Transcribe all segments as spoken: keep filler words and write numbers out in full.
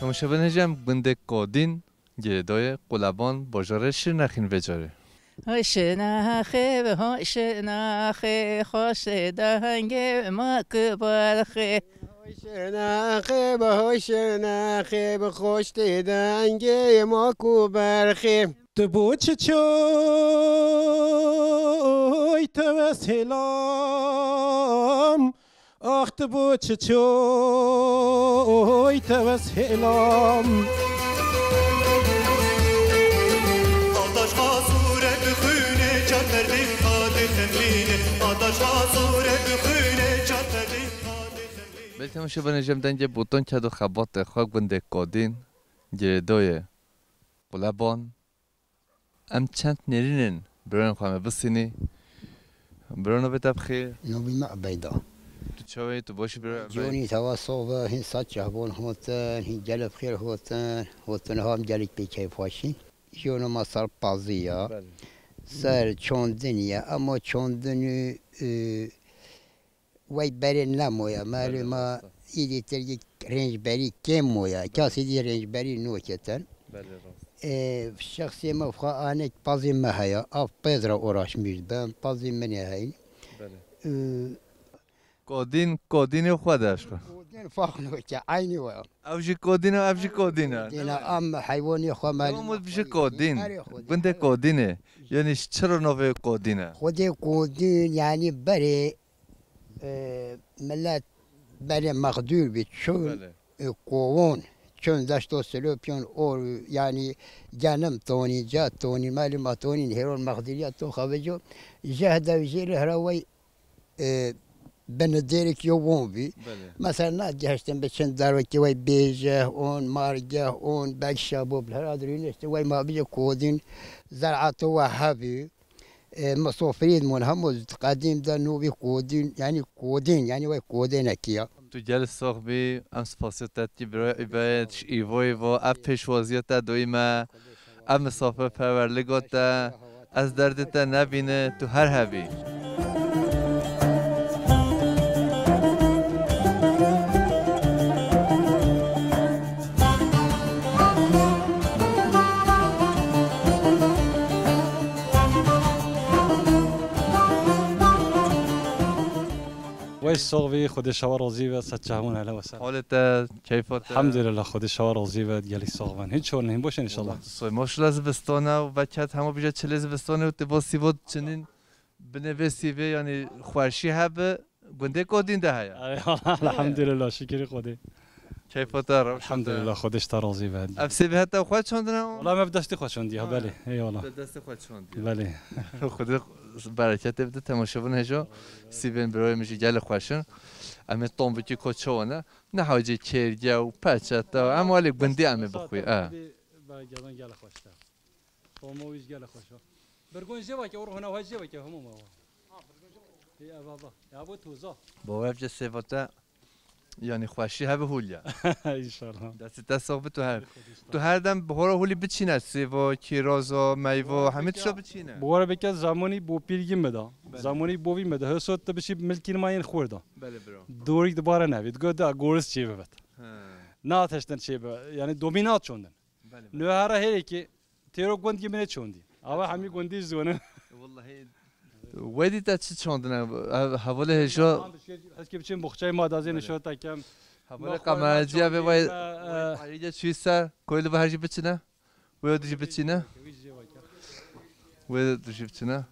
Temaşevanên hêja, em gundê Kodîn, Girêdoyê, Quleban, bajarê Şirnexîn vê carê. Hoşnaxê bi hoşnaxê, xweşê dengê mak û berxê. Hoşnaxê bi hoşnaxê, bi xweşê dengê mak û berxê. Tu bo çi çoy tewes hêlam, ax tu bo çi çoy tewes hêlam. Ataş xazûre bi xwînê, çar perdê xadê xemlîne. Ataş xazûre bi xwînê, çar perdê xadê xemlîne. Belê temaşevanê hêja, em dengê botan ked û xebatê xwe gundê Kodîn, Girêdoyê, Quleban, em çend nêrînên birayên xwe me bisînî. Biro, navê te bi xêr? Navê me Ebeyda. Tu çawa yî? Tu baş î biro Ebeyda? Cîhanî tewa sox be, hîn sed çehbon hatin, hîn gelek bi xêr hatin, hatin ha em gelek pê keyfxweşîn. Jiyana me ser pezî ya. Belê. Ser çandinî ye, ema çandinî, e, Wey berê nemaye. Belê, malûm e, rast e. Îdî tirkî rêncberî kêm moye. Belê. Kesî dî rêncberî noketin. Belê, rast. Ê, şexsê me xwe anek pezê me heye. Ev pez re uğraşmış ben. Pezê min e heyn. Belê. Ê, Kodîn, Kodînê xwe de eşqe. Kodîn farq noke. Eynî we. Ew jî Kodîn e, ev jî Kodîn e. Dîna em heywanê xwe me. Hemû bijî Kodîn. Erê Xwedê, gundê erê. Kodînê. Yanî çira navê Kodîn e? Xwedê Kodîn, yanî berê e, millet berê mexdûr bî, çûn, Belê. e, kovon, çûn deşto Silopyon, or, yanî genim tonî, ca tonî, malûm e tonî, hêron mexdûriya to xebico, jeh dev jê re hira wey, e, binidêrek yo won bî. Belê. Mesela, nagehiştin biçin derwekê wey bêjeh on, margeh on, beg şabo, bi hira dirûniştin wey ma bije Kodîn, zer'ato we hebî. E, misafirî dimon, hemû qedîm de nû bî Kodîn, yanî Kodîn, yanî wey Kodênekî ya. Tu gel sox bî, em spasiya te dikî birayê Ebeyê, ji îvo îvo, ev pêşwaziya te doyî me, ev misafirperwerliga te, ez derdê te nebîne, tu her hebî. Wey sox bî, Xwedê şewa razî be, sed çehbûn hele we ser. Halê te, keyfa te? Elhamdulillah, Xwedê şewa razî be, gelî sox ben. Hiç hor nehîn, boş in inşallah. Allah tu soy. Maşallah zivistana û veket hema bije çilê zivistanê û tu bo sîvo çinin. Binê vê sîvê, yanî xweşî hebe, gundê Kodîn de heye. Eyvallah, elhamdulillah, şikirî Xwedê. Keyfa te, rewşa te? Elhamdulillah, Xwedê ji te razî be. Ev sîvê heta xwe çandine? Wala me bi destê xwe çandiye, ha, belê, eyvallah. Bi destê xwe çandiye. Belê. Xwedê bereketê bide, temaşevanê hêja, sîvên birayê min jî gelê xweş in. Em ê tom bikî ko çawa ne? Ne hacê kêrge û peçete, em walê gundî em ê bixwî, e. Xwedê bereketê gelê xweş te. Toma wî jî gelek xweş e. Birgon jê veke, û ruhuna xwe jê veke, hemû me wa. Ê, ev, ev, ev, ev toza. Bo ev ce sêva te, yanî xweşî hebe hûliya. İnşallah. Destê te sox bi tu her. Tu her dem bi hora hûlî biçîne, sêva, kîraza, meyva, hemî tişta biçîne. Bi hora bike zamanî bo pîrgî me da. Belê. Zamanî bo vî me da. Hesot te biçî milkîn ma yên xwir da. Belê bro. Dorîk dibare nevî. Digo da goris çê bibet. He. Na teştin çê be. Yanî domî na çondin. Belê, belê. Nû hera herêkî têro gund yê min ê çondî. Awa hemî gundî zûne. Wellahî. Wedî te çi çondine? Ev hevalê hêja. Heskî biçin boxçeyê ma dazê nişo te kem. Hevalê qemerciya vê vay, vay, ayrıca çi ser, koylu ve her şey biçine. Wê dijî biçîne. Wê dijî biçîne.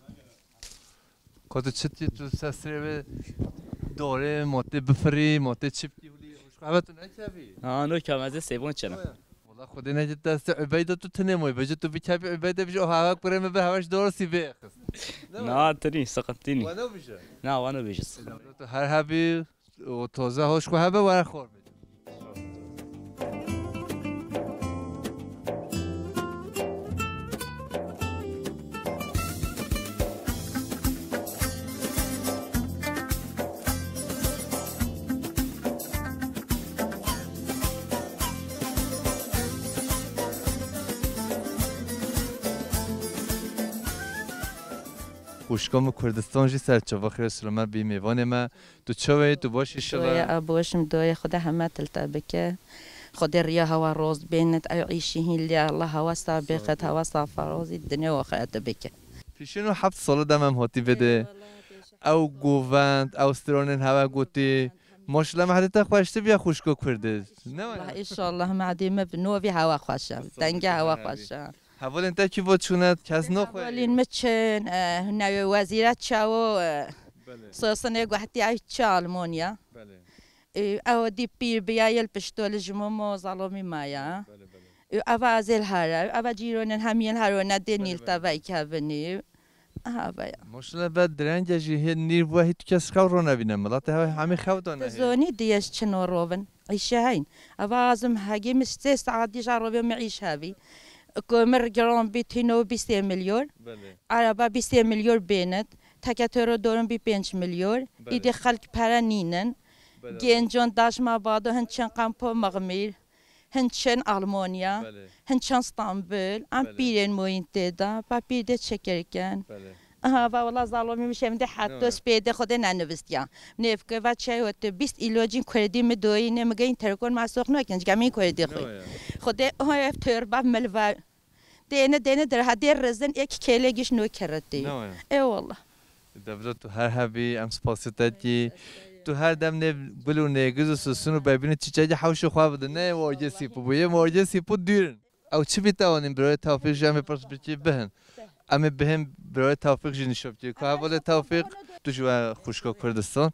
Ka tu çi dikî, tu ser sirê wê dorê, motê bifirî, motê çi bikî, hûlî xweş xwe tu nekevî? Ha, no kem ez ê sêvon çênim. Wela Xwedê neke destê Ubeyda tu tinê moy. Bêje tu bikevî Ubeyda bêje, o hava kurê me be, hava ji dor sîvê xist. Ne wa? Na, tinî, sıkıntı nî. Wa ne bêje? Na, wa ne bêje, sıkıntı. Tu her hebî, û toze hoş ku hebe were xor bê. Xwişka min Kurdistan jî ser çava xêr selamet bî mêvanê me. Tu çawa yî? Tu baş î? Şila? Doya a boşim, doya Xuda heme til te bike. Xwedê riya hewa roz bênit, ew îşî hîn lê Allah hewa sabiqet, hewa safa rozî dinê û axirete bike. Pîşin û heft sala dem em hatî vê de. Ew govend, ew stranên hewa gotî. Maşallah, mehdê te xweştir biya xwişko Kurdê. Ne were? Wah, înşallah, mehdê me bi novî hewa xweş e, dengê hewa xweş e. Hevalên te kî vo çûne, kes noxwe? Hevalên me çin, e, newê wezîre çawo, e, Belê. Sosinê guhtiya çi Almanya. Belê. E, ew dî pîr biya yel pişto li ji Momo zalomî maya. Belê, belê. E, eva ez ê li here, eva cîronên hemiyên herone dê Belê, nîl belê. Te veykevinî. Aha, veya. Maşallah, be direnge jî hê nîr ve hiç kes xew ronevîne. Milatê hev hemî xew dane Tu hê. Zonî diyeş çin û rovin. Îşe heyn. Eva azim hegî min sê saet dî ja rovê min îş hevî. Ku min giran bî tîno bîstê milyor. Belê. Araba bîstê milyor bênit. Teke toro dorin bî pênc milyor. Belê. Îdî xelk pere nînin. Belê. Gencan daşma bado hin çin kampo mixmîr. Hin çin Almanya. Belê. Hin çin Stanbul. Em Belê. Pîrên moyîn tê de. Pa pîr de çekeriken. Belê. Aha, va wela zalomî min şemde Ne heta var? Spêdê xwe de nenivistiya. Nêvke va çay ote bîst îlocîn kurdî mi doyî ne mi geyin terkon ma sox nakin, cika min kurdî Ne xwe. Var ya? Xwe de, aha, ev torba milva. Dêne, dêne der ha dê rezin ek kêle giş no kerretî. Ne var ya? Eyvallah. Devlet tu her hebî, em spasî te dikî. Tu her dem nê gul û nêgiz û sisin û bebîn û çîçekî hewşê xwe bide. Ne wargê sîpû bû, yê wargê sîpû dûr in. Ew çi bî te anîn birayê Tewfîq jî em ê pirs bikî bihin. Em ê bihên birayê Tewfîq jî nîşo bikî. Ku hevalê Tewfîq, tu ji we xwişka Kurdistan.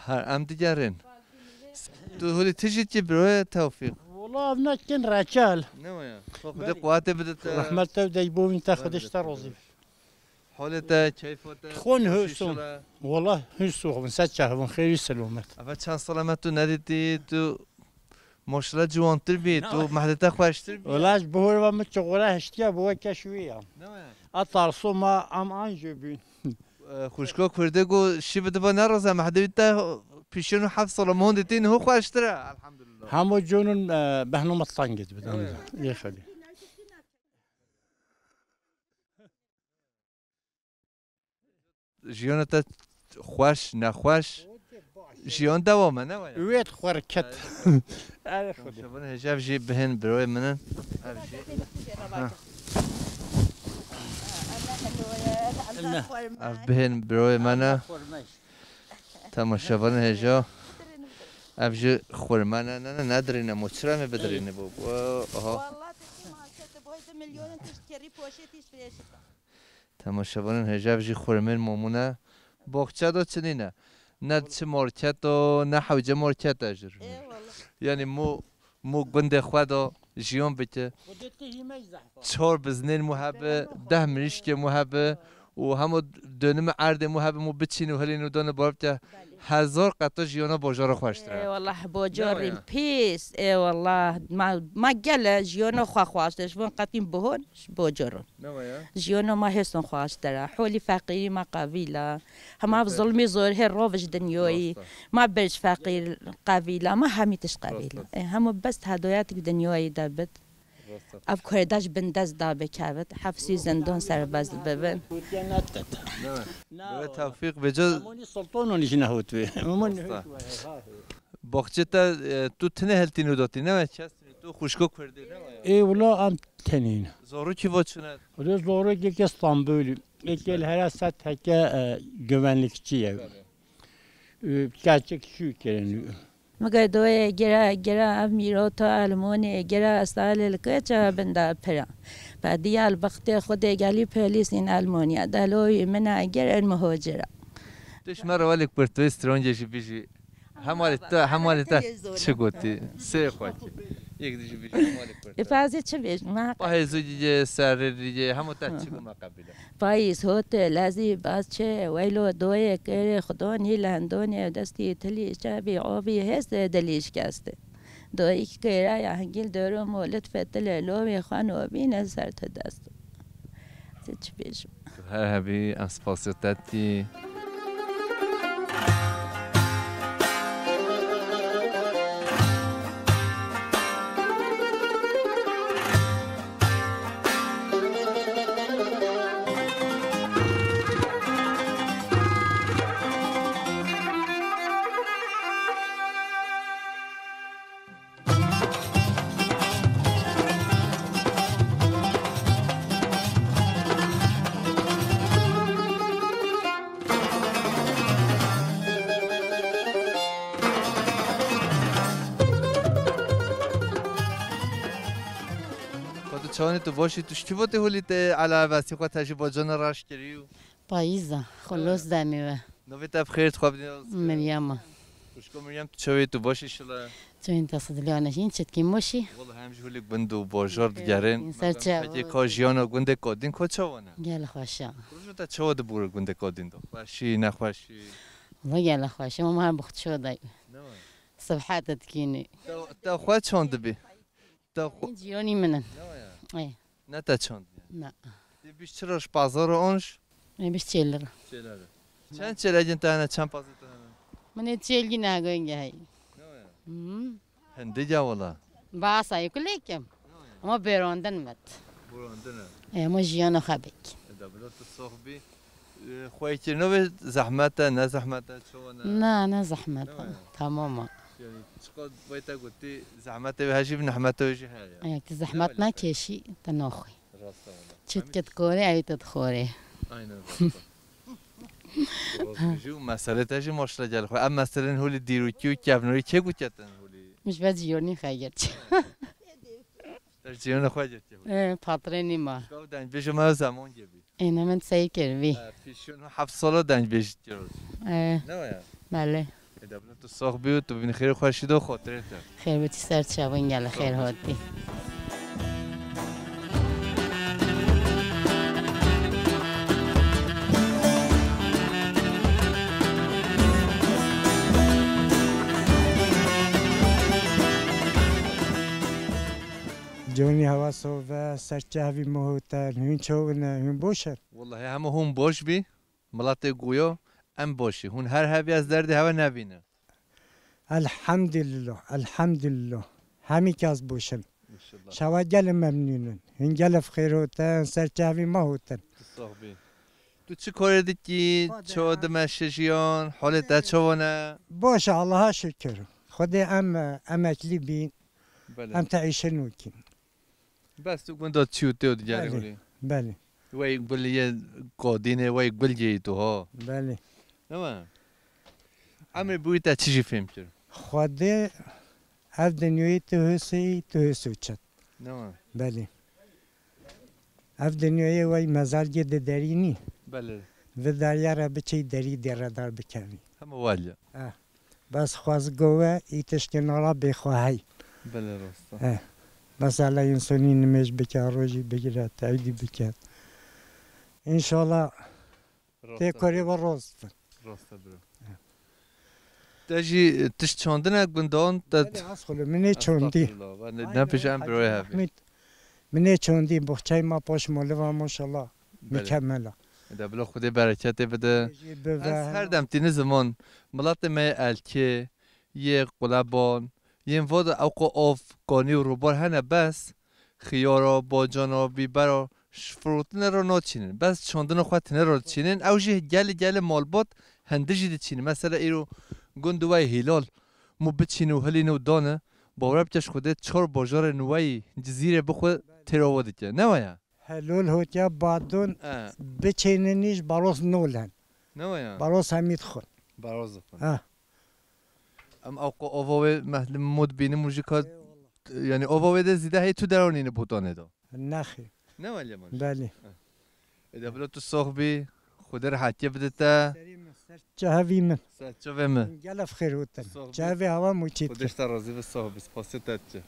Her em digerin. Tu holî tu jî dikî birayê Tewfîq. Wala ev nekin reçel. Ne waya? Xwe Xwedê Belê. Quwatê bide te. Rehmet te û deybo wîn te Xwedê ji te razî be. Holê te, keyfa te, Xwin xweşî hûsûn. Şila. Wala hûsû xwin, se çehvin, xêrî selamet. Eva çend sala me tu nedîtî, tu maşallah ciwantir bî, Ne tu waya? Mehdê te xweştir bî. Wala ji bihor ve min çixure hiştiye bi weke şûyê ya. Ne waya? A tarso ma em an jê bîn. E, xwişka Kurdê got, şî bidiba neraze, mehdê wî te pîşên û heft sala min hûn dîtî, niho xweştir e. Elhamdulillah. Hemo conun, e, behnoma tangê dibin. Evet. Yê xelî. Jiyana te xweş, nexweş, jiyan dewam e, ne waya? Wê xwe ket. Erê Xwedê. Şevan hêja ev jî bihên birayê min in. Ev jî. Ha. Ev bihên birayê me ne. Temaşevanên hêja. Ev jî xurme ne, ne, ne, nedirîne mo. Çira me bidirîne bo? Bo, aha. Vallahi te kî markete boy de milyonun tişt kerî poşet tişt freşita. Temaşevanên hêja ev jî xurmên momûne. Boxçe de çi nîne. Ne çi market o, ne hewce market e jir. Eyvallah. Yani mo, mo gundê xwe de jiyan bike. Çar biznên mo hebe, deh mirîşkê mo hebe û hemo dönümê erdê mo hebe mo biçîn û hilîn û dane bar bike. Hezar qata jiyana bajara xweştir e. Ê wallah, bajarîn Ne waya? Pîs. Ê wallah, ma, ma gele jiyana xwe xweştir. Ji van qetîn bihon ji bajaran. Ne waya? Jiyana ma hêsan xweştir e. Holî feqîrî ma qevîl e. Hema Peki. Zilmî zor hê rov ji dinyayî. Rast e. Ma birc feqîr qevîl e. Ma hemî tişt qevîl e. Rast e. Ê, hema bes hedayetik dinyayî de bit. Rast e. Ev Kurda ji bin dest da bikevit. Hefsî zindon serbest bibin. Gotiye netet. Ne? Böyle Tevfîq bêca Emonî Sultanonî jî nehot wê. Emonî Rast e. Nehot wê. Ha. Baxçê te, e, tu tine heltî nû datî, ne? Kes tu xwişko Kurdê, ne? Ê wila em tenîn. Zorû kî vo çine? Wila zorû yeke Stanbulî. Yeke li hera set heke, e, güvenlikçi ye. Tabii. Û keçik çû kirin. Mige doyê gira, gira ev mîrota Elmonê, gira salê li keça binda pira. Pe diyal bixtê xwedê gelî polîsîn Elmoniya. Deloyî mina girin muhocira. Diş me rewelek birtwê strongê jî bijî. Hemalê te, hemalê te çi gotî? Sê xwekî. Yek dijî bijî hemalê birtwê. Fazê çi bêjim? Ma Pahêzû diyê, serrê diyê, hema te çi got me qebîle. Payîz, hot, lezî, baz çi, weylo, doyê, kêrê, xudonî, lendonê, destî, tilî, çavî, ovî, hêsê, dilî şikestê. Doyî, kêraya, hingîl, doromo, litfe, tile, lovê, xweno, bîne ser tu dest. Sê çi bêjim? Tu her hebî, em spasiya te dikî. Çawanê tu baş î, tu ji kî votê holî te ela vestî xwe te jî bacana raş kirî û Payîza, xwe los demê we. Navê te bi xêr dixwe bidî. Meryem e. Xwişko Meryem, tu çawa yî, tu baş î şila? Çawa yî, te sedilî ane jîn çetkî moşî. Wela hem ji holê gund û bajar digerin. Ser çawa. Pekê ka jiyana gundê Kadîn ka çawa ne? Gel xweş e. Roja te çawa dibûre gundê Kadîn de? Xweşî, nexweşî? Wela gel xweş e, ama her bi xwe çawa dayî. Ne wa? Sibhete dikînî. Te, te xwe çand dibî? Te xwe Cîranî min in. Ne wa ya? Ê. Ne te çand ya? Ne. Tê bîst çi roj pazar û onj? Ê, bîst çêl lira. Çêl lira. Çend çêlegên te hene, çend pazê te hene? Min ê çêlgî nehgoyên geheyî. Ne wa ya? Hmm. Hindî ya wela. Basa yê kulê kim. Ama berandin met. Berandin e. E, ama jiyana xwe bek. E, da bila tu sox bî. E, xweyîkirina wê zehmet e, ne zehmet e, çawa ne? Ne, ne zehmet e. Ne wa ya? Tamam e. Yani, çiqas vay te gotî, zehmetê wê hejî bi, nehmetê wê jî heye. E, ki zehmet ne keşî, te naxwî. Rast e wela. Çit ket korê, ew te dixorê. Aynen rast e. Rast bijî û meselê te jî maşallah gel xwe. Em meselên holî dîrokî û kevnorî kê ku ketin holî? Min ji ber cîyonî xwe girtî. Te cîyonê xwe girtî holî. Ê, patrê nîma. Gav dengbêjê me Zeman Gebî. Ê, ne min seyr kir vî. E, pêşiyo heft sala dengbêjî kir. Ê. Ne wa ya? Belê. Ê, de bila tu sax bî û tu bînî xêr û xweşî de û xatirê te. Xêr bitî ser çavên gel xêr hatî. Cîyonî hewa sove, ser çavî me hotin, hûn çawa ne, hûn boş in? Wellahî hema hûn boş bî, miletê goya em boş î. Hûn her hebî ez derdê hewe nebînim. Elhamdülillah, elhamdülillah. Hemî kes boş in. Înşallah. Şewa gelê memnûn in. Hûn gelê bi xêr hotin, ser çavî me hotin. Tu sax bî. Tu çi karê dikî? Xwedê çawa dimeşe jiyan? Holê te çawa ne? Baş e, Allaha şikir. Xwedê em, e, emeklî bîn. Belê. Em teîşe nûkîn. Bes tu gunda çî û tê û digerî holî. Belê. Wey guliyê Kadînê, wey guliyê tu ha. Belê. Ne wa? Emrê bûyî te çi jî fêm kir? Xwedê ev dinyayê tu husî, tu hus û çet. Ne wa? Belê. Ev dinyayê wey mezalgê di derî nî. Belê. Vi derya re biçî derî dê re dar bikevî. Hema waliye. Eh. Bes xwezgo we î tiştên ala bêxwe hey. Belê rast e. Eh. Mesela însanî nimêj bike, rojî bigire, tevdî bike. Înşallah tê korê we rast bin. Rast e bro. Te jî tişt çandine gundan te. Belê, ez xwilê, min ê çandî. Estağfirullah, ne pêş em biroyê hevî. Min ê çandî, boxçeyê me paş maliva maşallah. Belê. Mükemmel e. De bila Xwedê bereketê bide. Jî bibe. Ez her dem tîni ziman, miletê me yê Elkê, yê Quleban, yên vada ewqa av, kanî û robar hene bes, xiyara, bacana, bîbera, ji firotine re naçînin. Bes çandina xwe tine re diçînin. Ew jî gelê gelê malbat hindi jî diçînin. Mesela îro gund we yê Hîlal, mû biçîne û hilîne û dane, bawer bike ji Xwedê çar bajarên we yê Cizîrê bixwe têra we dike. Ne waya? Helol hotiya badon. He. Biçênin îş baros nolen. Ne waya? Baros hemî dixwin. Baros dixwin. Ha. Em ewqa ova wê mehlê mod bînim û jî ka, yanî ova wê de zîde hey tu deranîne botanê de. Nexê. Ne waliye man. Belê. He. Ê de bila tu sax bî, Xwedê rehetiyê bide te. Serê min, ser çavê min. Ser çavê min. Gelek xêr hotin. Sax bî. Çavê hewa mûçî. Xwedê ji te razî be, sax bî. Spasê te diçe.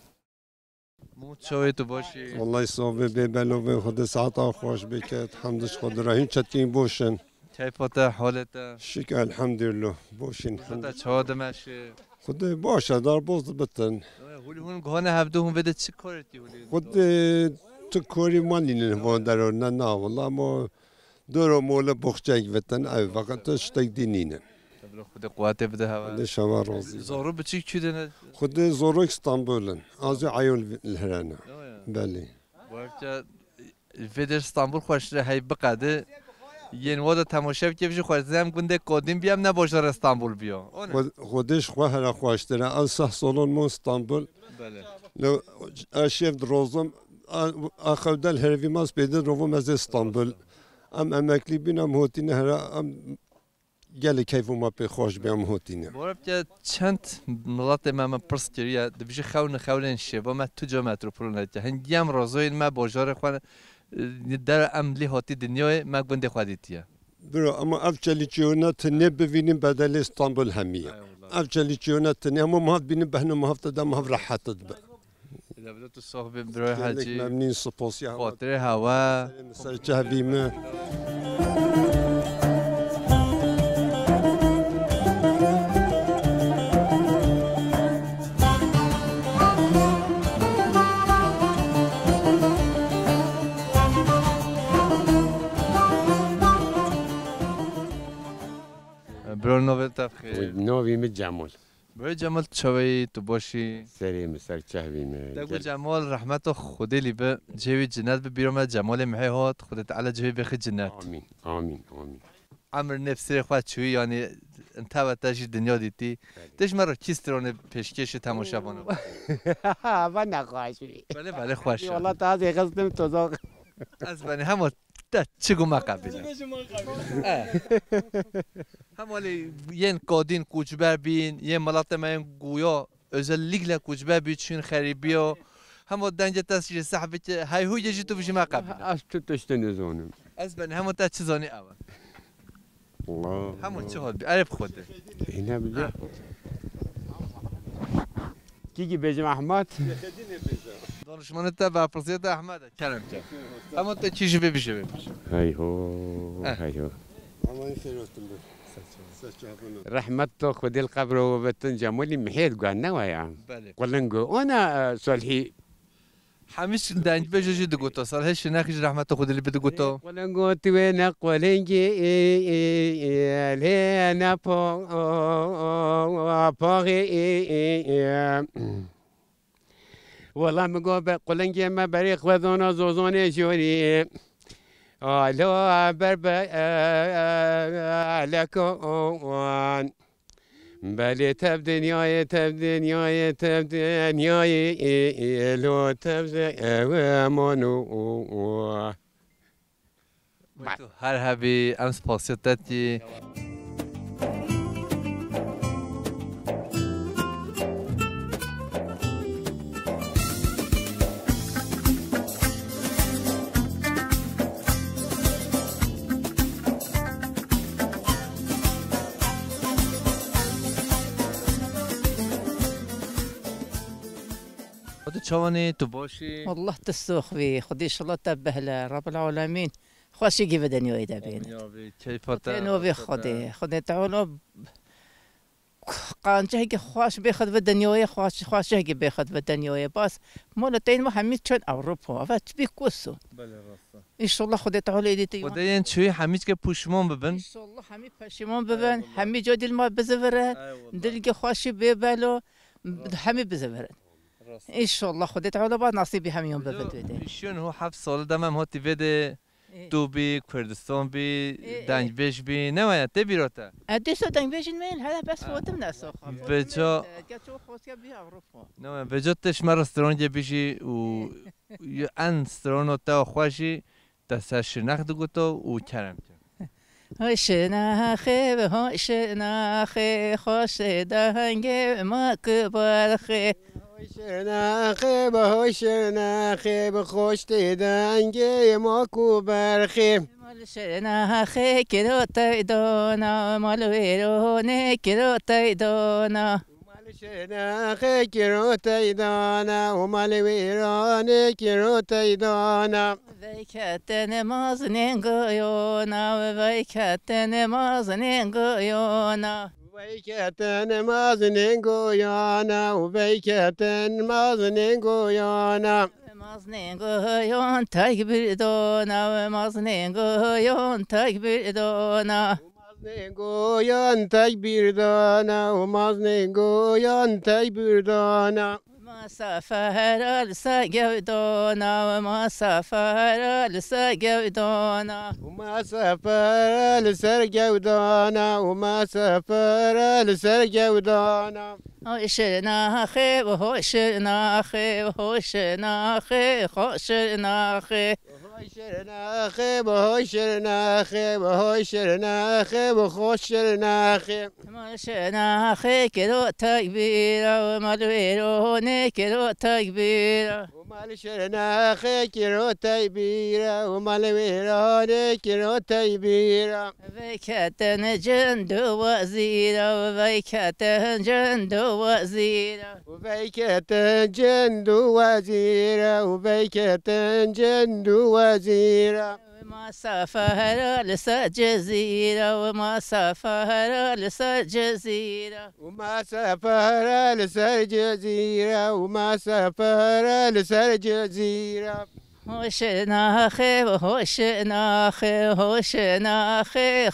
Mû çawê tu baş î? Wellahî sax bê, bê belo bê, Xwedê saeta xweş bike, hemd ji Xwedê re hîn çetkîn boş in. Keyfa te, holê te? Şikir elhamdülillah, boş in. Te çawa dimeşe? Xwedê baş e, darboz dibitin. Hûlî hûn guhane hevdu hûn vê de çi korê tî hûlî? Xwedê tu korî manînin hûn dero, ne na, wela ma Doro mole boxçek vetin ev, fakat tiştek dî nîne. Teblo Xwedê quwetê bide hewa. Xwedê şeva razî be. Zoro biçîk çi dene? Xwedê zorok Stenbol in. Azî eyol li here ne. Yo ya. Belê. Bu hevke vê der Stenbol xweştir e hey biqede. Yên wada temaşe bike bijî xweştir em gundê Kodîn bî em ne bajarê Stenbol bîyo. O ne? Xwe-, Xwedê ji xwe here xweştir e. Ez seh solon mo Stenbol. Belê. Li eşev di rozim, a, a xewdel herevî ma spêde rovo mezê Stenbol. Em emeklî bîn, em hotîne here, em Gelek keyf û me pê xweş be em hotîne. Bora bike çend miletê me me pirs kiriye, dibêje xewn xewnên şêva me tu ca metropol netiye. Hingî em rozoyên me bajarê xwe, e, der em lê hatî dinyayê me gundê xwe dîtiye. Bro, ama ev çelîkiyona tu nê bivînî bedelê Stenbul hemî ye. Eyvallah. Ev çelîkiyona tu nê, hema ma hav bînin behna ma hav te de ma hav rehet dibe. Levle tu soh be bro. Gelek hacî. Memnîn, spas ya. Xatirê hewa. Ser çavî me. Bro, navê te xêr? Navê min Cemal. Birayê Cemal, tu çaweyî, tu baş î? Serê min, ser çavî me. Te got Cemal, rehmeta Xwedê lî be, cihê wî cinet bi, bîra me Cemalê mihê hat, Xwedê Teala cihê bêxî cinet. Amîn, amîn, amîn. Emir nêv sirê xwe çûyî, yanî, teva te jî dinya dîtî. Belê. Te ji me re kî stranê pêşkêşî temaşevana? Va nexweş bî. Belê, belê, xweş e. Wala te ez ê xistim tozan. Ez benî hema te çi got me qebîl e. Eh. Hema lê yên kadîn koçber bîn, yên miletê me yên goya, özellikle koçber bî, çûn xerîbiya. Hema dengê te jî seh bike, heyhûyê jî tu bijî me qebîl e. Ez tu tiştê nizanim. Ez benî hema te çi zanî ew e. Allah. Hema çi hat bî, erê bi xwe de. Hîne bile. Ha. Kî kî bêjim Ehmed? Danişmanê te, berpirsiyê te Ehmed e, kerem ke. Hema te kî jî bê bije, bê bije. Hey ho, Eh. hey ho. Aman xêr olsun be. Rehmet to Xwedê li qebro we betin Cemalî mihêt guan ne waya. Belê. Qulingo ona, e, Salhî. Hemî dengbêjê jî digoto. Salhê Şirnexî jî rehmeta Xwedê lê bê digoto. Qulingo tu wê ne qulingî lê ne po-, paxî. Wela min got be qulingê me berê xwe dana zozanê jorî. Alo ber be, e, e, e, leko, o, o, an. Belê tev dinyayê, tev dinyayê, tev dinyayê, ê, ê, lo tev ze, ewe mano, o, o. Wê tu her hebî, em spasiya te tî. Tu çawanî, tu baş î? Wallah tu sox bî. Xwedê inşallah te bihle. Rabbil alemîn xweşî gî vê dinyayê de bîne. Amîn ya Rabbi. Keyfa te, Xwedê novê rahat Xwedê. Te. Xwedê Teala qancehekî xweş bêxit vê dinyayê, xweş, xweşehekî bêxit vê dinyayê. Bas mala tên me hemî çend Ewropa. Eve çi bî kuso. Belê, rast e. Înşallah Xwedê Teala êdî tu Xwedê yên çûyî hemî ke puşman bibin. Înşallah hemî peşîman bibin. Eyvallah. Hemî ca dil me bizivire. Eyvallah. Dilgê xweşî bê belo. Rast. Hemî bizivirin. Rast. Înşallah Xwedê Teala ba nasîbî hemiyan bibin. Şiyon ho heft sal de me em hatî vê de. Ê. Tu bî, Kurdistan bî, Ê, ê. Dengbêj bî, ne waya, tê bîra te? E, dîsa dengbêjin me yên, hele bes Ha. Fotim ne soxa. Beca. Fotim, e, geç o xwestiya bî Ewropa. Ne waya, beca te ji me re strongê bijî û Ê. Yu en strano te xwe jî te ser Şirnex diguto û kerem ke. Hoşnaxê bi hoşnaxê, xweşê dengê ma ku berxê. Hoşnaxê bi hoşnaxê, bi xweştê dengê ma ku berxê. Mal şirnaxê kiro teydana, mal wêronê kiro teydana. Mal şirnaxê kiro teydana û mal wêranê kiro teydana. Veyketin maznên goyona, veyketin maznên goyona. Veyketin maznên goyona û veyketin maznên goyona. Maznên goyon tek bir dona, maznên goyon tek bir dona. Maznên goyan tek bir dana û maznên goyan tek bir dana. Masa fehera li ser gewdana, masa fehera li ser gewdana. Û masa fehera li ser gewdana, û masa fehera li ser gewdana. Hoşir naxê, hoşir naxê, hoşir naxê, hoşir naxê. Hoy şirnaxê, bi hoy şirnaxê, bi hoy şirnaxê, bi xo şirnaxê. Mal şirnaxê kiro tekbîra, mal wêronê kiro tekbîra. Mal şirnaxê kiro tekbîra, mal wêronê kiro tekbîra. Veyketin cend û wezîra, veyketin cend û wezîra. Û veyketin cend û wezîra, û veyketin cend û wezîra. Masa fehera li ser cezîra, masa fehera li ser cezîra. Û masa fehera li ser cezîra, û masa fehera li ser cezîra. Hoşir naxê, hoşir naxê, hoşir naxê.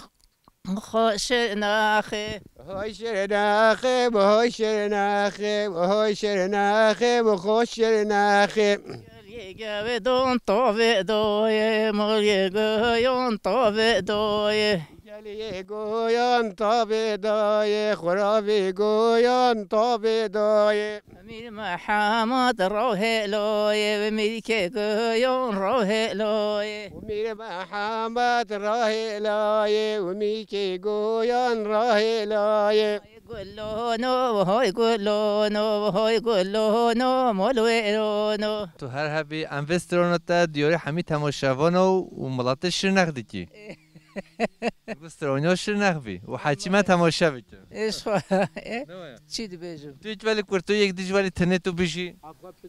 Hoşir naxê. Hoşir naxê, bi hoşir naxê, bi hoşir naxê, bi hoşir naxê. Gelî gewdon tavê dayê, malê goyan tavê dayê. Gelî goyan tavê dayê, xuravê goyan tavê dayê. Mîr Mihemed rahê layê, mîrkê goyan rahê layê. Û Mîr Mihemed rahê layê, û mîrkê goyan rahê layê. Hay gulono, hay gulono, hay gulono, mol wêrono. Tu her hebî, em vê strona te diyarê hemî temaşevana û miletê Şirnex dikî. Gu stroniyo Şirnex bî û heçî me temaşe bike. Êş xwe, e? Ne waya? Çi dibêjim? Tu hiç welî kurtûyek dî ji welî tenê tu bijî?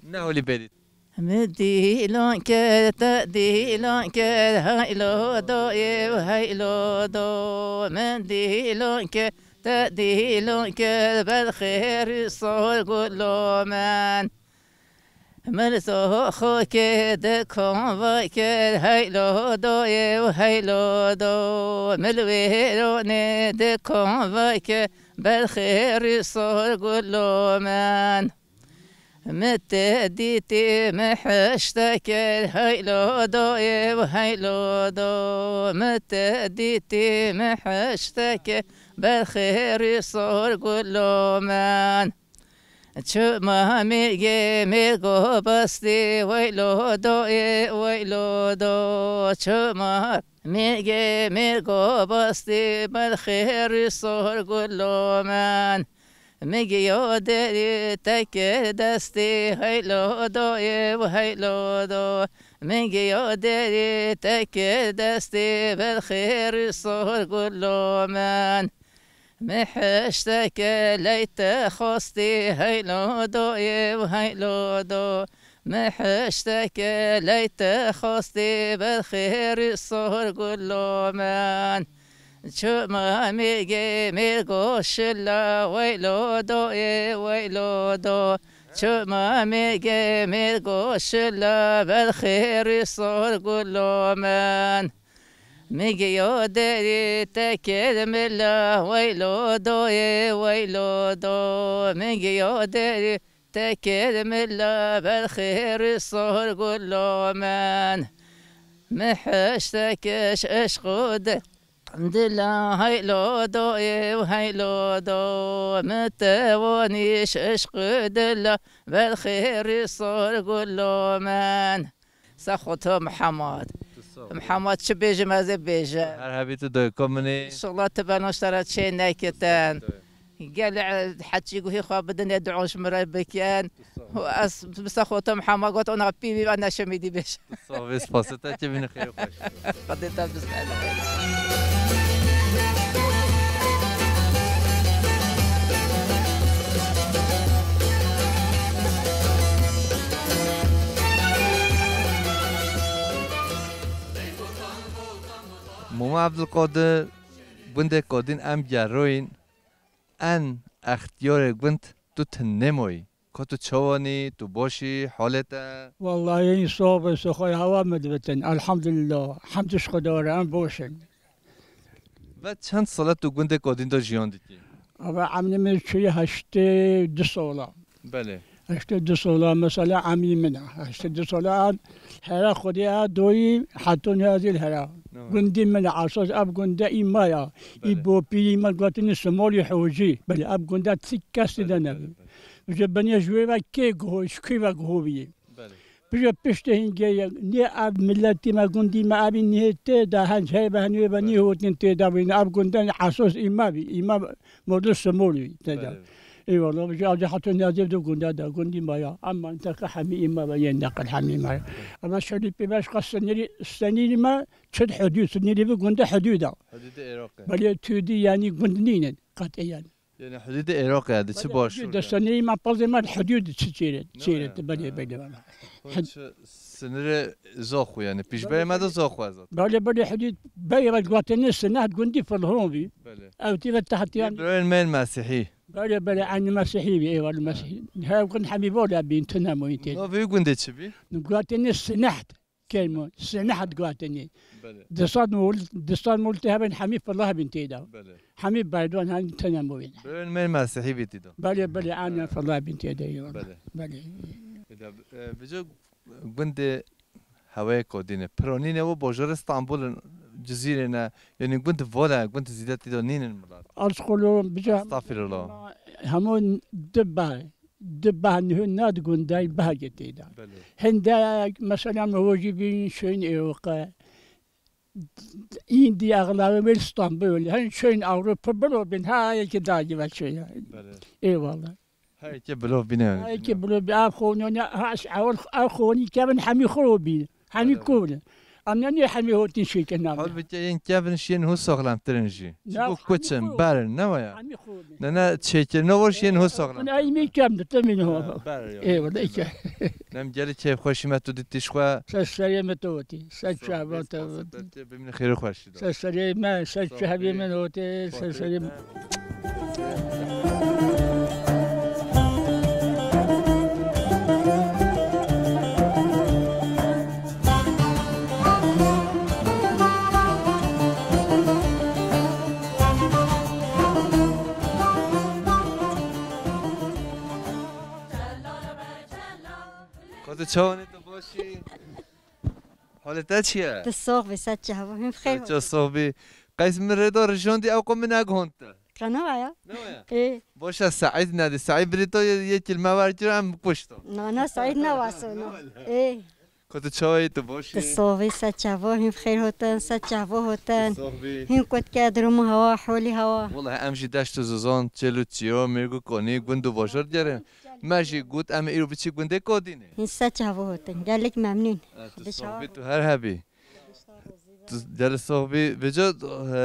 Ne holî berî. Min dîlan kir, te dîlan kir, heylo do ê û heylo do. Min dîlan kir, te dîlan kir, belxêrî sor gulo min. Mirzo xo kê dikan vekir, heylo doyê û heylo do. Milwêronê dikan vekir, belxêrî sor gulo min. Mi te dîtî mi hişte kir, heylo doyê û heylo do. Mi te dîtî mi hişte kir, belxêrî sor gulo min. Çima mêrgê mêrgo bastî, weylo doyê, weylo do. Çima mêrgê mêrgo bastî, belxêrî sor gulo min. Mi giyo derî te kir destî, heylo doyê û heylo do. Mi giyo derî te kir destî, belxêrî sor gulo min. Mi hişteke leyte xwestî, heylo doyê û heylo do. Mi hişteke leyte xwestî, belxêrî sor gulo min. Çima mêrgê mêrgo şila, weylo doyê, weylo do. Çima mêrgê mêrgo şila, belxêrî sor gulo min. Mi giyo derî te kir mila, weylo doyê, weylo do. Mi giyo derî te kir mila, belxêrî sor gulo min. Mi hiştekiş eşq û di-, dila, heylo doyê û heylo do. Mi te wanîş eşq û dila, belxêrî sor gulo min. Sexoto Mihemed. Tu sağ ol. Mihemed, çi bêjim ez ê bêje. Her hebî tu doyko min ê. Înşallah tu beno ji te re çê nekitin. Gel, e, heçî guhî xwe bidinê, dua ji min re bikin. Tu sağ ol. Û ez bi Sexoto Mihemed got, ona pîvî ve neşemî dî bêje. Tu sağ ol, vê spasê te, çi bîne, xêr û xweş. Xwedê te bizde. Mûma Evdilqodir, gundê Kodîn em geroyîn, en extiyarê gund tu tinê moyî. Ko tu çawanî, tu boşî, holê te? Wallahî, sobe soxoy hava me dibitin. Elhamdülillah. Hemd ji Xwedê re, em boş in. Ve çend sala tu gundê Kodîn de jiyan dikî? Ava emnê min çûye heştê du sala. Belê. Heştê du sola mesela emî min e. Heştê du sola an hera xwedê a doyî heton yazîl hera. Ne var? Gundî min e, esas ev gunde î ma ya. Î Belê. Bopî, î me gotinî Simolî Hocî. Belê, ev gunde ti kes Belê, de ne. Belê, belê. Ji binê ji wê ve kê guho, ji kî ve guho bî? Belê. Piştî hingê ye, nê ev miletî me, gundî me, evî nê tê de, henc heybe henê be nî Belê. Hotin tê de bîne. Ev gundên esas î me bî, î me model Simolî tê de. Belê. Eyvallah, ji evde hatun yazê du gunda de, gundî me ya. Ama inteka hemî î me be, yên neqil hemî me ya. Ama şerî pê beş qas sinirî, sinirî me, çi hudûd, sinirî bi gunde hudûd e. Hudûdê Iraqê. Belê, tu dî yani gund nînin, qet yani. Yani hudûdê Iraqê, di çi Belê, başûr hudûd yani? Destanê me pazê me hudûd çi çêre, Ne çêre, ya? Belê, Ha. Belê, belê. Hûn Hud- çi sinirê zox û yani, pîşberê me de zox û ezat. Belê, belê, hudûd beyê ve gotinê sineht gundî filhon bî. Belê. Ew tî ve tehtiyan. Yê birayên me yên mesîhî. Belê, belê, aynî mesîhî bî, eyvallah mesîhî. Her gund hemî vola bîn, tune moyîn tê. Navê wî gundê çi bî? Gotinê sineht. Kelmo, sineht gotinê. Belê. Disad mol, disad mol te hebin hemî filah bin tê de. Belê. Hemî berdwan hemî tene mo bin. Belê, me mesîhî bî tê de. Belê, belê, ane Ha. Filah bin tê de ya. Belê. Belê. Eda, e, bijo gundê hewayê kodîne. Pironîne wo bojorê Stanbul'in, Cizîrê ne. Yani gund vola, gund zîde tê de nînin milat. Az xolo, bijo Estağfirullah. Hemû di bar. Di beh niho nedigun dey behgê tê de. Belê. Hinde mesela mi hojî bîn şoyîn Ewropa. Îndî exlabê wê Stanbul. Hin şoyîn Ewropa biro bin ha yekê dagî ve şoya. Belê. Eyvallah. Her yekê bilo bîne yani. Ha yekê bilo bî. Ev xonî ha eş ewil ev xonî kevin hemî xo bî. Hemî Belê. Kul. Em ne niye hemî hotin şêkir navê. Halbuki yên kevin şiyên hû saxlemtirin jî. Ne, Çiku hemî kuçin, xo. Berin, ne waya? Hemî xo. Ne, ne, çêkirina wor şiyên hû saxlem. Ay mi kem de, temîn ho. Ha, ber ya. Eyvallah, iki. Nem gelî keyfxweşî me tu dîtî ji xwe. Ser serê me tu hotî. Ser çava tu hotî. Bimîne xêr û xweşî de. Ser serê me, ser çavê me hotî, ser serê me. Xwedê çawanê tu baş î? Holê te çi ye? Tu sox bî, ser çava, hûn bi xêr Ço hot. Sox bî. Qeys min rê da rijandî ew qo min neguhand te. Qe ne waya? Ne waya? Ê. Boşa Seîd nedî. Seîd birî to yê, yê kilme werkir em kuşto. Na, na, Seîd ne waso, na. Ê. Ko tu çawa yî, tu boş Tu yî? Sox bî, ser çava, hûn bi xêr hotin, ser çava hotin. Sox bî. Hûn kot ke durum û hewa, holî hewa. Welahi em jî deşt û zozan, çêl û çiyo, mêrg û konî, gund û bajar digerin. Me jî got, em ê îro biçî gundê Kodînê. Hîn ser çava hotin. Gelek memnûn. E, tu Xwedê sox çava bî, tu her hebî. Tu gelê sox bî. Vêca,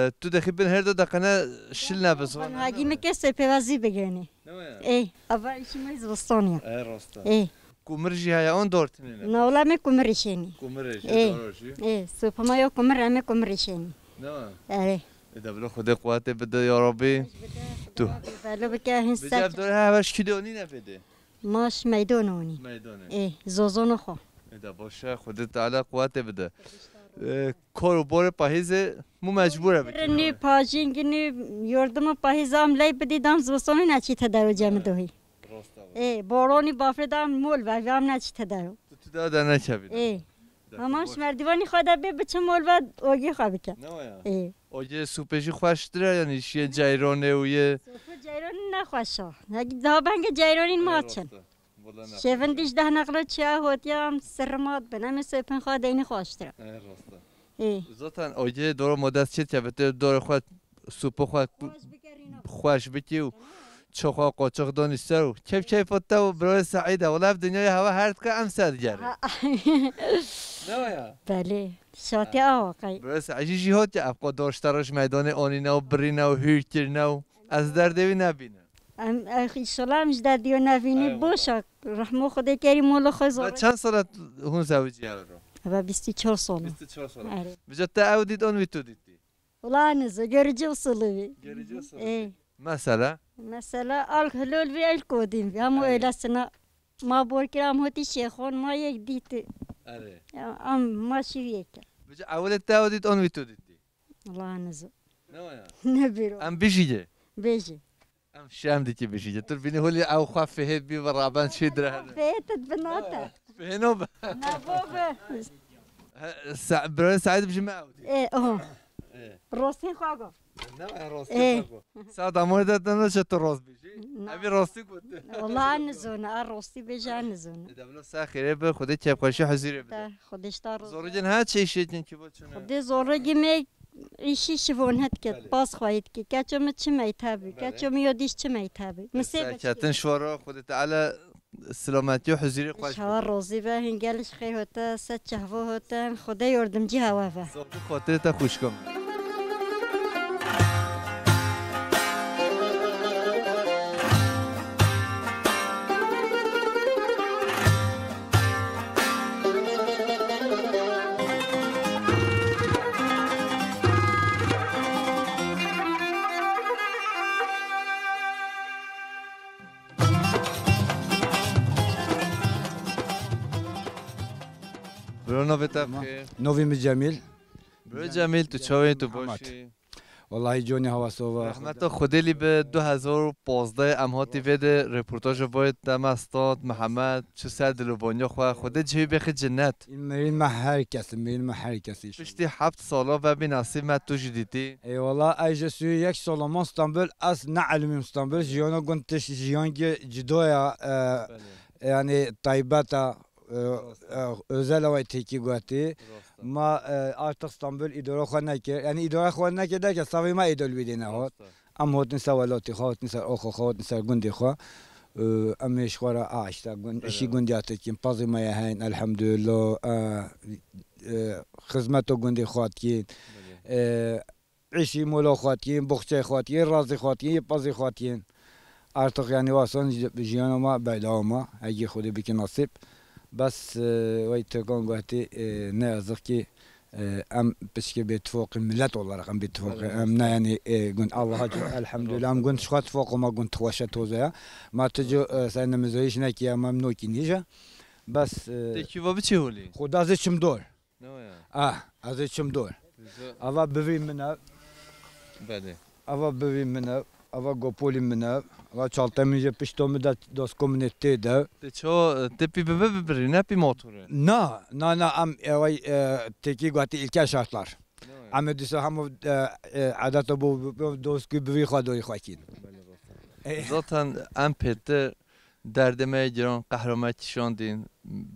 e, tu dexî bin her du deqene şil nebis. Hagî min kes pêvazî bigirinî. Ne waya? Ê, ava îşî me zivistanî ye. E, rast e. Ê. Kumir jî heye, on dor tinê ne? Na, wela me kumir îşênî. Kumir jî, Ê. Doro jî. Ê, sopa me ya kumir, em ê kumir îşênî. Ne waya? Erê. Ê de bilo Xwedê quwetê bide ya Rabbî. Tu. Belo bike, hîn Vêca ser ev dor he, hever şikî de onî ne bêdê. Maş meydon onî. Meydonê. Ê, zozonê xwe. Ê de baş e, Xwedê Teala quwetê bide. Ê, kor û borê pahîzê mû mecbûr e bikin. Rinî, pajîn ginî, yordimê pahîzê am ley bidî dam zivistonê neçî te dero cem dohî. Rast e. Ê, boronî bafrê dam mol ver, am neçî te dero. Tu, tu daha da nekevî. Ê. Heman ji merdîvanî xwe de bê biçim ol ve ogê xwe bike. Ne waya? Ê. Ogê supê jî xweştir e, yanî şiyê ceyronê û yê Supê ceyronî ne xweş e. Hegî daha bengê ceyronî Ê, maçin. Rast e. Wala ne Şevin xweş e. Dî ji deh neqlo çiya hotiya em sirrimat bin. Em ê supên xwe deynî xweştir e. Ê, rast e. Ê. Zaten ogê doro modes çêt ke bi te doro xwe Supê xwe ku-, Xweş bikerîne. Xweş bikî û çi xwe qoçix donî ser û keyf keyfa te û birayê Seîd e. Wela ev dinyayê heva her dike em ser digerin. Ha. Ne waya? Belê. Şatî awa qey. Birayê Seîd jî jî hot ya ev qo dor ji te re ji meydanê onîne û birîne û hûr kirine û ez derdê wî nebînim. Em, ex, înşallah em ji derdê wî nebînî. Ay, boş wala. E. Rehmo Xwedê kerî mola xwe zor. Ve çend sala hûn zewicî ew ro? Eve bîst û çar sala. Bîst û çar sala. Erê. Vêca te ew dît, on wî tu dîtî? Wala nizo, görücü usulü bî. Görücü usulü. Ê. Mesela? Mesela, al hilol vî, el kodîn vî. Hemû Evet. Öylesine. Ma bor kir, am hotî şêxon, ma yek dîti. Erê. Ya, am ma şîv yek kir. Vêca ewilê te ew dît, on wî tu dîtî? Wala nizo. Ne waya? Ne bîro. Em bijî ye. Bêjî. Em şem dikî bijî. Tu bînî holî ew xwe fihêt bî ve raben çê dire hene. Fihêt binate. Fihêno be. Nabo be. He, Sa-, birayê Saîd bijî me ew dî. Ê, oho. Ê. Rostîn xwe go. Ne, e, rostî Ê. xwe go. Sa damoyê de, de ne çe tu rost bijî. Na. Evî rostî got. Wala nizone, a rostî bêje nizone. E, de bila sa xêrê be, Xwedê kêfxweşî huzîrê bide. Te, Xwedê ji te razî. Zorigin ha çê şêkin ki bo çune? Xwedê zorigin ê Îşî şivon het ket, Belê. Pas xwe yit ki. Keço mi çi meyta bi, Belê. Keço mi yodiş çi meyta bi. Mi sê Serketin şwara, Xwedê Teala silametî û huzurî xweş. Şawa rozî be, hingel ji xê hote, se çehvo hote, Xwedê yordimcî hawa ve. Zor bi xatirê te xwişkom. Bro, navê te Tamam. Bixêr. Novî min Cemîl. Bro Cemîl, tu çawa yî, tu Ahmet. Baş î? Wallahî Conî Hawasova. Rehmeta Xwedê lî bi, du hezar û pazdeh em hatî vê de reportaja boyê te me stad, Mihemed, çi ser dil û banya xwe, Xwedê cihê bêxî cennet. Mirîn me her kes, mirîn me her kes inşallah. Piştî heft sala vebî nasîb me tu jî dîtî. Eyvallah, ez ji sûyê yek sala ma Stenbul, ez ne elmîm Stenbul, jiyana gund tişt jiyan gi cida ya, e, Belê. Yani taybet e, e, Rast. e, özel away têkî guhetî. Rast e. Ma, e, artık Stenbul îdora xwe nekir. Yani îdora xwe nekir derken savê ma êdol wî dê nehot. Rast e. Em hotin ser welatê xwe, hotin ser oxo xwe, hotin ser gundê xwe. E, em ê ji xwe re a işte gund, Belê. Işî gundî hatîkin, pazê me ye heyn, elhamdülillah. E, e, xizmeto gundê xwe hatkin. Belê. E, Îşî mola xwe tiyên, boxçeyê xwe tiyên, razê xwe tiyên, yê pezê xwe tiyên. Artık yani wason ji-, jiyana me berdewam e. Egî Xwedê bike nasîb. Bes, e, wey Tirkan guhetî, e, ne yazık ki, e, em pişkê bêtifaqî millet olarak em bêtifaqî. Evet. Em ne yani, e, gund Allah'a cü-, elhamdülillah em gund şixwe tifaqo me gund xweşe toze ya. Ma tu cu, e, sen nimizoyiş nekiye, em nokî nîje. Bes, e, Tê kî va biçî holî? Xwedazê çim dor. Ne ya? Ah, ez ê çim dor. Ava bivî min e. Belê. Ava bivî min e. Ava gopolî min e. Ava çaltê min jê pişto min de, dosko min ê tê de. Te ço, te pî bibe bibirî, ne pî motorê? Na, na, na, em, e, vay, e, têkî guhatî ilkel şartlar. Ne ya? Em ê dîsa hemû, e, e, edeta bo, bo, doskî bivî xwe dorî xwe kîn. Belê, belê. E. Zaten em pêtir Derdê me yê giran, qehra me kişandîn,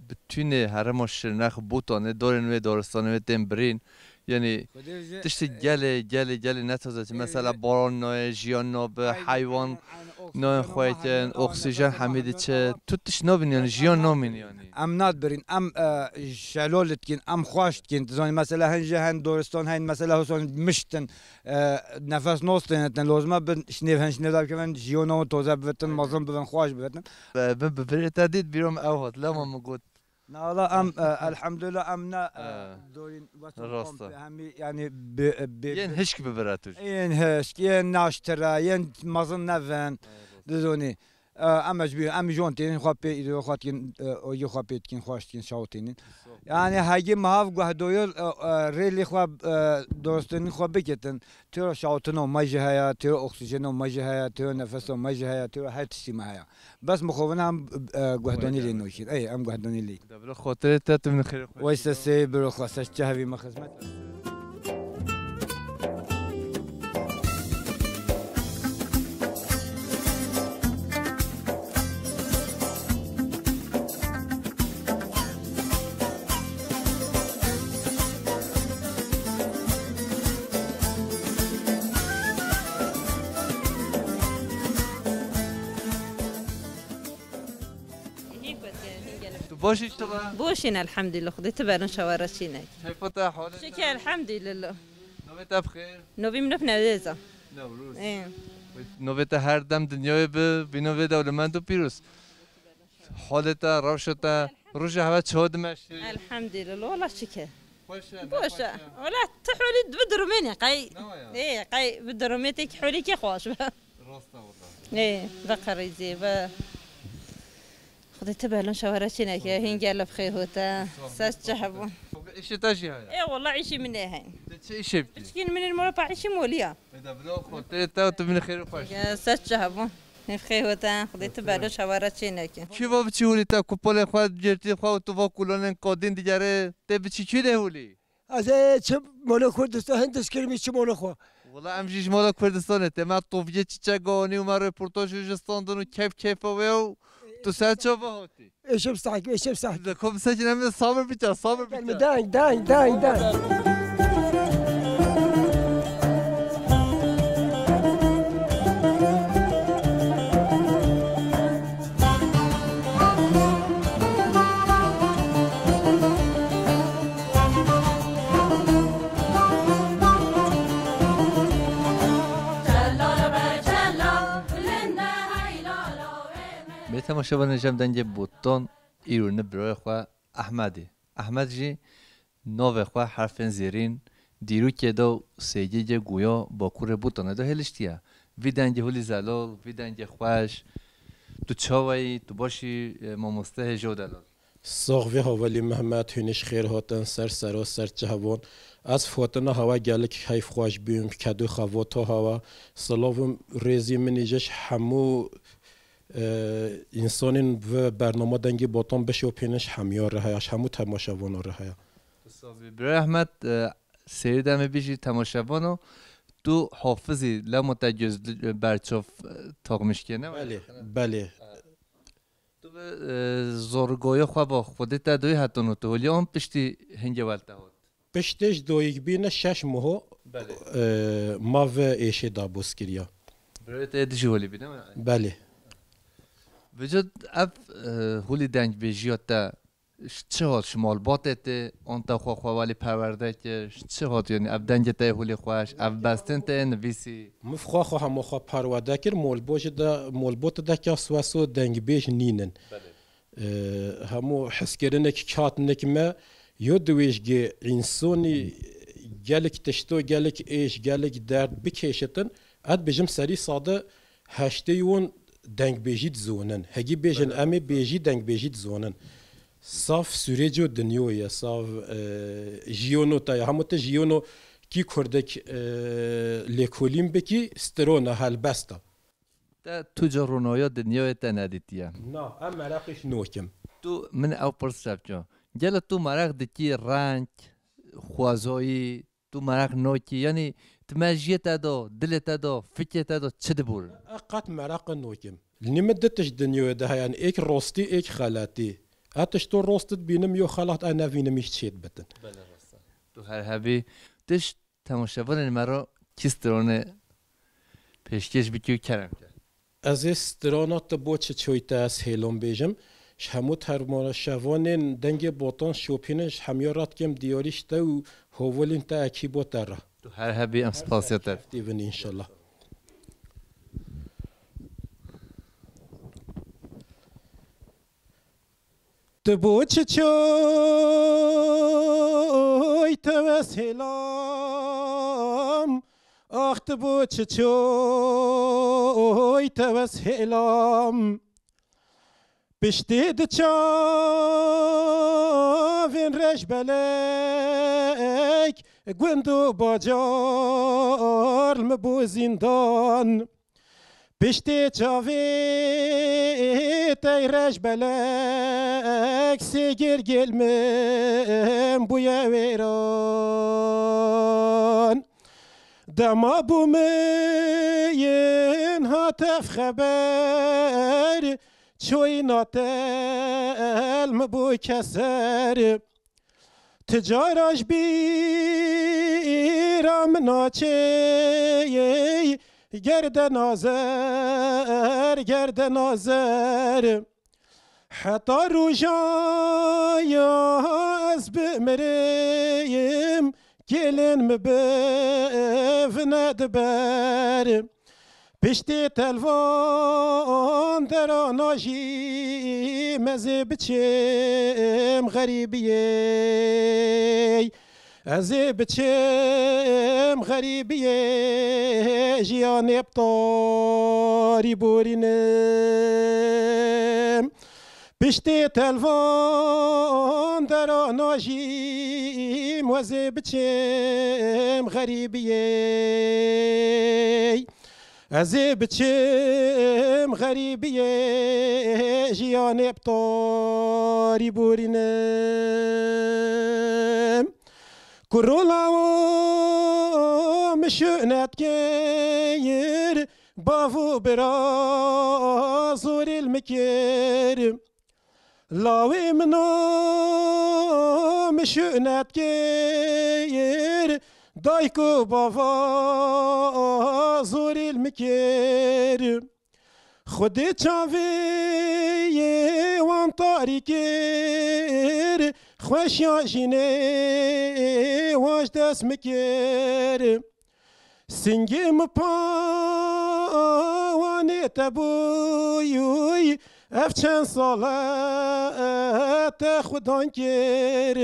bi tûnê herêma Şirnex, Botanê, dorên wê daristanê wê tên birîn. Yanî Xwedê ji tiştê gelê, gelê, gelê ne taze çi. Ê, Mesela baran nayê, jiyan nabe, ay, heywan ay, ay, nayên oksijena xwe me yetin, hemî oksijena hemî me diçe. Hemî Tu tişt nabîn yanî, jiyan namîn yanî. Em nadbirîn, em, e, şelol dikin, em xweş dikin. Tu zanî mesela hin jê hin doristan, hin mesela hosan miştin. E, nefes nas têne, lozim e bin şinêv hin şinêv derkevin, jiyona wan toze bivetin, mezin bibin, xweş bivetin. Bi, bi, bi birê te dît, bîra min ew hat, lema min got. Na, wala em, e, elhamdülillah, em ne, e, He. dorîn, weston Rast e. komple, hemî, yani, bi, bi, Yên bi, hişk bibire tu jî. yên hişk, yên naştire, yên mezin nevin, He, rast. dizonî. E, em ji bî, em ji wan tênin xwe pê îdora xwe dikin, e, oyê xwe pê dikin, xweş dikin, şaw tênin. Yanî hegî mihav guhdoyil, e, e, rêlê xwe, e, dorostinî xwe bikitin. Têro şawtina me jî heye, têro oksijena me jî heye, têro nefesa me jî heye, têro her tiştî me heye. Bes mixovin em, e, guhdonî lê nokîn. Ey, em guhdonî lê. De bila xatirê te tu min xêr xweş. Weyse sê biro xwe ser çehevî me xizmet. Tu baş î şila? Boşîn elhamdülillah. Xwedê tu berin şewara çînek. Keyfa te, halê te? Şükür elhamdülillah. Navê te bi xêr? Novî min nov Newrêz e. Newroz. Ê. Navê te her dem dinyayê bi, bîno vê dewlemend û pîroz. Halê te, rewşa te, roja heve çawa dimeşî? Elhamdülillah, wala şükür. Xweş e, ne Boş xweş e. e? Wala tu holî bi durumê ne, qey. Ne ya? Ê, qey bi durumê têk holî kê xweş be. Rast e wala. Ê, ve qerîzê, ve Xwedê tu belin şewara çêneke, hîn gelê bi xêr hote. Ses çi hebû. Îşê te jî heye? Ê, wala îşî min ê heyn. Te Çi îşê bikî? Çikîn min mora pa îşî moliya. Eda bila xotê te tu min xêr û xweş. Ya, ser çi hebû? Nifxê hoten, Xwedê tu belo çawara çê neke. Kî va biçî hûlî te kupolê xwe, girtî xwe û tu va kulonên kodîn digere, tê biçî kî de hûlî? Ez ê çi mola Kurdistan hin dizkirmî çi mola xwe. Wala em jî ji mola Kurdistanê tê. Me toviyê çiçek anî û me reportaj ji standin û keyf keyfa wê û tu ser çava hatî? Eşim sahik, eşim sahik. Li kom sekin em sabir biçe, sabir biçe. Dang, dang, dang, dang. Bê temaşevanê jem dengê botan îro ne birayê xwe Ehmedê. Ehmed jî navê xwe herfên zêrîn, dîrokê de û sêgegê goya Bakurê Botanê de hêliştiye. Vî dengê holî zelal, vî dengê xweş. Tu çawa yî? Tu baş î, e, mamoste hêjo delal. Sax vê hevalî Mehmet, hûn ji xêr hatin ser sera ser çehevan. Ez fatina hewa gelek heyf xweş bûm, kedo xevata hewa. Silav û rêzî min î ji hemû, e, însanên bi bernama Dengê Botan bişopînin ji hemiya re heye, ji hemû temaşevana re heye. Tu saz bî. Birayê Ehmed, e, sêrî demê bî jî temaşevano, tu hafizî lema te göz, e, berçav, e, taxmîşkê ne? Belê, belê. Tu bi, e, zorgoya xwe ba Xwedê te doyî hetano tu holî an piştî hingê wel te hat? Piştê ji doyîk bîne şeş moho, Belê. e, ma ve êşê dabûz kiriya. Birayê te dijî holî bîne mi? Belê. Vêca ev, e, holî dengbêjiya te ji çi hat, ji malbatê tê, an te xwe xwe welî perwerde kir, ji çi hat, yanî ev dengê te yê holî xweş, ev bestên te yê nivîsî? Min xwe xwe hema xwe perwerde kir, molbo jî de, molbot de kes weso dengbêj nînin. Belê. Ee, hemû hezkirinek, katinek me yo diwêjgê însonî gelek tişto, gelek êş, gelek derd bikêşitin, ez dibêjim serî sade heştê wan dengbêjî dizonin. Hegî bêjin Belê. em ê bêjî dengbêjî dizonin. Saf sûrêco dinyoye, saf, e, jiyono te ye. Hemû te jiyono kî kurdek, e, lêkolîn bikî, stirona helbesta. Te tu ca ronaya dinyayê te nedîtiye. Na, em meraqî ji nokim. Tu min ew pirs şevkiya. Gelo tu meraq dikî reng, xwezayî, tu meraq nakî, yanî tu mejiyê te de, dilê te de, fikê te de çi dibûr? Ez qet meraq nokim. Li nî min du tişt dinyayê de heye, êk rostî, êk xeletî. Ez tişto rost dibînim, yo xelat ez nevînim, îş çêt bitin. Belê, rast e. Tu her hebî. Tişt temaşevanên me re kî strane pêşkêş bikî û kerem ke. Ez ê strana Ti bo çi çoy te ez hêlom bêjim. Ji hemû temaşevanên Dengê Botan şopînin, ji hemiya re dikim diyarî ji te û hovalên te ekîbo te re. Tu her hebî, em spasiya te. Tî bin înşallah. Ti bo çi çoy te wes hêlam, ax ti bo çi çoy te wes hêlam. Piştê di çavên rejbelek, gund û bacar li min bû zîndan. Piştê çavê tey rejbelek, sêgir gel min bûye wêran. Dema bû min hate xeber, çoyîna te li min bû keser. Ti cara ji bîra min naçê, gerdena zer, gerdena zer. Heta roja ya ez bimirim, kêlên min bi vine diber. Piştê telvan derana jî, ez ê biçim xerîbiyê. Ez ê biçim xerîbiyê, jiyanê bi tarî borînim. Piştê telvan dera najîm, wezê biçim xerîbiyê. Ez ê biçim xerîbiyê, jiyanê bi tarî borînim. Ku rola o min şûnet kir, bav û bira zorê li min kir. Lawê min o min şûnet kir, dayk û bava zorê li min kir. Xwedê çavê yê wan tarî kir, xweşiya jînê wan ji dest min kir. Singê min pa wanê te bûyûy, ev çend sal e te xudan kir.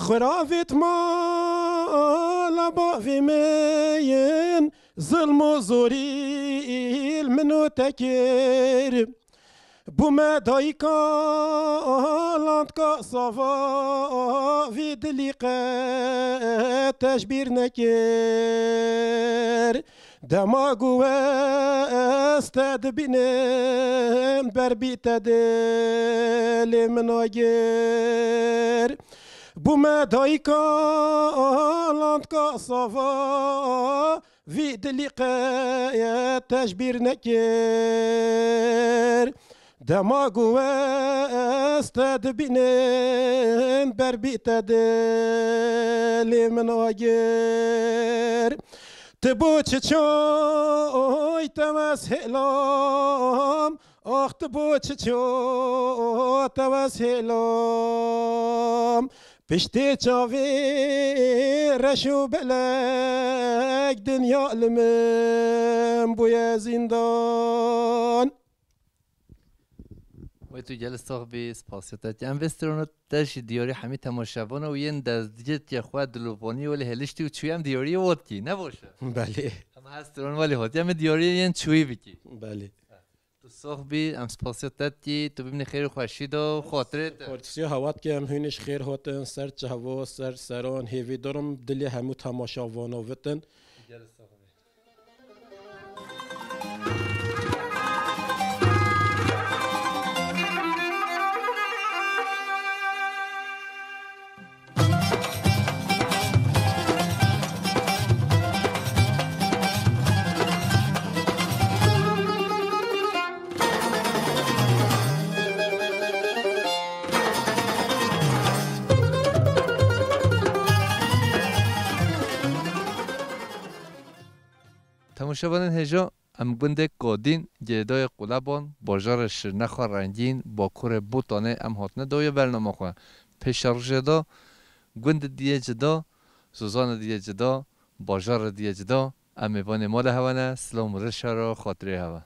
Xiravêt mala bavê min, zilm û zorî li min û te kir. Bûme dayika landka sava, vî dilî qet te ji bîr nekir. Dema ku ez te dibînim, ber bî te dilê min agir. Bûme dayika landka sava, vî dilî qet te ji bîr nekir. Dema ku ez te dibînim, ber bî te dilê min agir. Ti bo çi çay te wez hêlam, ax ti bo çi çay te wez hêlam. Piştê çavê reş û belek dinya li min bûye zîndan. Wey tu gel sax bî, spasiya te. Em vê strona te jî diyarî hemî temaşevana û yên dezgehê xwe dilovanî welê hêliştî û çûyî em diyariyê we dikî, ne baş e? Belê. Em her stron welê hatiye em ê diyariyê yên çûyî bikî. Belê. Tu sax bî, em spasiya te dikî, tu bimînî xêr û xweşî de û xatirê te. Xortisiya hewa dike, em hûnê ji xêr hatin, ser çavo, ser seran, hêvîdar im dilê hemû temaşevana vitin. Gel sax bî. Temaşevanên hêja, em gundê Kadîn, girêdayê Quleban, bajarê Şirnexa Rengîn, bakurê Botanê em hatine dawiya bernama xwe. Pêşerojê de gundê diye cida, zozanê diye cida, bajarê diye cida, em mêvanê mala hewe ne, silav û rêz ji hewe re, xatirê hewe.